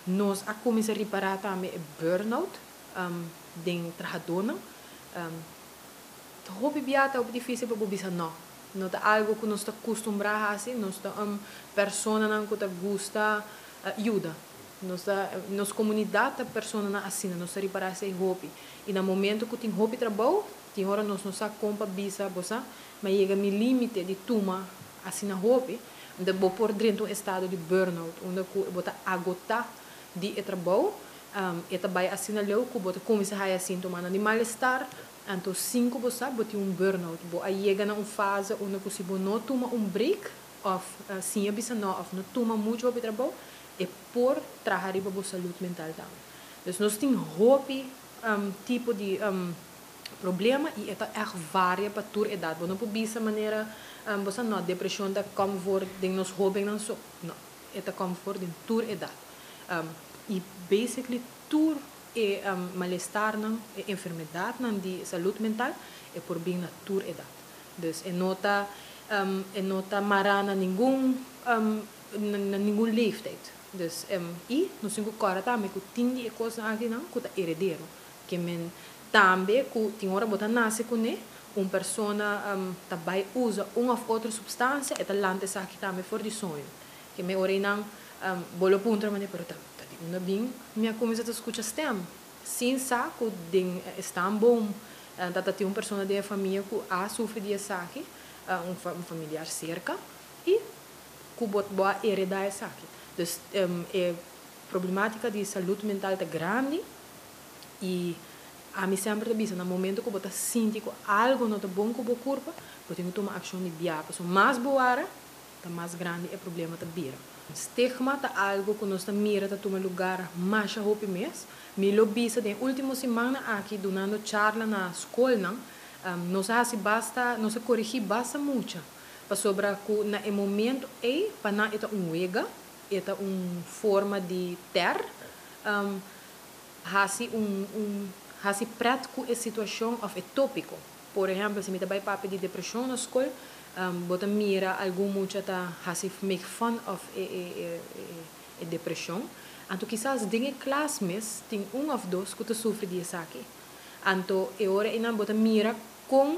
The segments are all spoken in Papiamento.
Nos a kuminsá ripará tambe e burnout den trahadónan. Hopi bia ta hopi difísil pa bo bisa no. No ta algu ku nos ta kustumbrá hasi, nos ta un personanan ku ta gusta yuda. Nos ta, nos komunidat ta personanan asina, nos ta ripará esei hopi. I na momento ku tin hopi trabou, tin ora nos no sa kon pa bisa bo sa, mi a yega mi límite di tuma asina hopi, unda bo por drenta un estado di burnout, unda ku bo ta agotá di e trabou, e ta bai asina leu ku bo ta kuminsá haya síntomanan di malestar. Anto sin ku bo sa bo tin un burnout, bo a yega na un fase unda ku si bo no tuma un break òf siña bisa no òf no tuma muchu hopi trabou, e por traha riba bo salud mental tambe. Dus nos tin hopi tipo di problema i e ta ègt varia pa tur edat. Bo no por bisa manera bo sa no, depreshon ta kòm for den nos hóbennan so. No, e ta kòm for den tur edat. I basically tur e malestarnan, e enfermedatnan di salud mental e por bin na tur edat. Dus e no ta mará na ningun leeftijd. Dus i nos tin ku kòrda tambe ku tin di e kosnan akinan ku ta heredero. Ke men tambe ku tin ora bo ta nase kuné, un persona ta bai usa un òf otro supstansia, e ta lanta esaki tambe for di soño. Ke men ora einan bo lo puntra manera, pero ta di unda bin mi a kuminsá ta skucha stèm? Sin sa ku den stamboom ta tin un persona den e famia ku a sufri di esaki, un familiar serka, i ku bo a heredá esaki. Dus e problemátika di salud mental ta grandi i ami semper ta bisa, na momento ku bo ta sinti ku algu no ta bon ku bo kurpa, bo tin ku tuma akshon di biaha. Pasobra mas bo wara, ta mas grandi e problema ta bira. Stigma ta algu ku nos ta mira ta tuma lugá masha hopi mes. Mi lo bisa den último simannan aki dunando charla na skolnan, nos a hasi basta, nos a korigí basta mucha pasobra ku na e momento ei pa nan e ta un wega, e ta un forma di ter hasi un hasi pret ku e situashon òf e tópiko. Por ehèmpel, si mi ta bai papia di depreshon na skol, bo ta mira algun mucha ta hasi make fun of e depreshon. Anto kisas den e klas mes tin un òf dos ku ta sufri di esaki. Anto e ora einan bo ta mira kon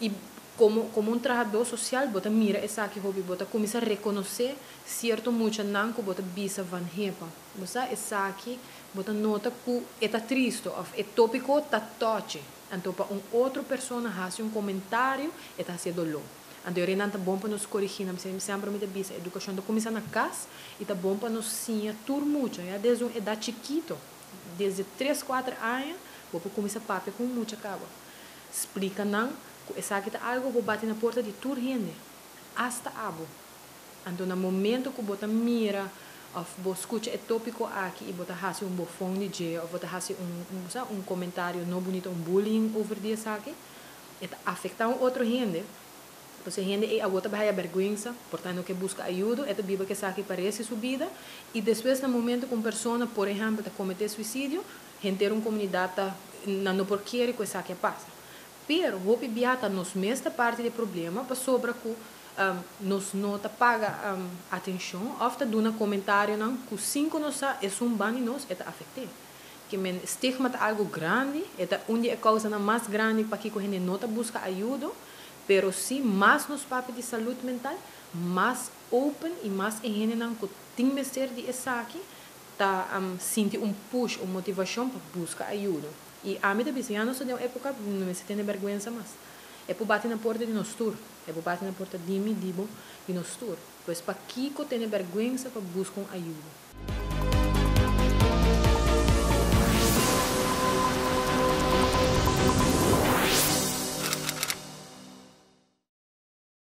i komo un trahadó sosial bo ta mira esaki hopi, bo ta kuminsá rekonosé sierto muchanan ku bo ta bisa van hepa. Bo sa esaki, bo ta nota ku e ta tristu òf e tópiko ta touchy. Anto pa un otro persona hasi un komentario, e ta hasi doló. Anto e ora ta bon pa nos korigí, nan semper mi ta bisa, edukashon ta kuminsá na kas i ta bon pa nos siña tur mucha, ya desde un edat chikitu, desde 3, 4 aña, bo por kuminsá papia ku mucha kaba. Splika nan ku esaki ta algu ku bati na porta di tur hende, asta abo. Anto na momento ku bo ta mira òf bo skucha e tópiko aki i bo ta hasi un bofon di dje òf bo ta hasi un komentario no bunita, un bullying over di esaki, e ta afektá un otro hende. Pues e hende ei awor ta bai bèrgwensa, por tanto ke buska ayudo, e ta biba ku esaki pa resto di su bida i despues na momento ku un persona, por ehèmpel, ta kometé suisidio, henter un komunidat ta nan no por kere ku esaki a pasa. Pero hopi bia ta nos mes ta parti di e problema pasobra ku nos no ta paga atenshon òf ta duna komentarionan ku sin ku nos sa esun ban di nos e ta afekt'é. Ke men stigma ta algu grandi, e ta un di e kousanan mas grandi pakiko hende no ta buska ayudo, pero si mas nos papia di salud mental, mas open i mas e hendenan ku tin mester di esaki ta sinti un push, un motivashon pa buska ayudo. I ami ta bisa, ya nos ta den un époka no mester tene bèrgwensa mas. E por bati na porta di nos tur, e por bati na porta di mi, di bo, di nos tur. Pues pakiko tene bèrgwensa pa buska un ayudo?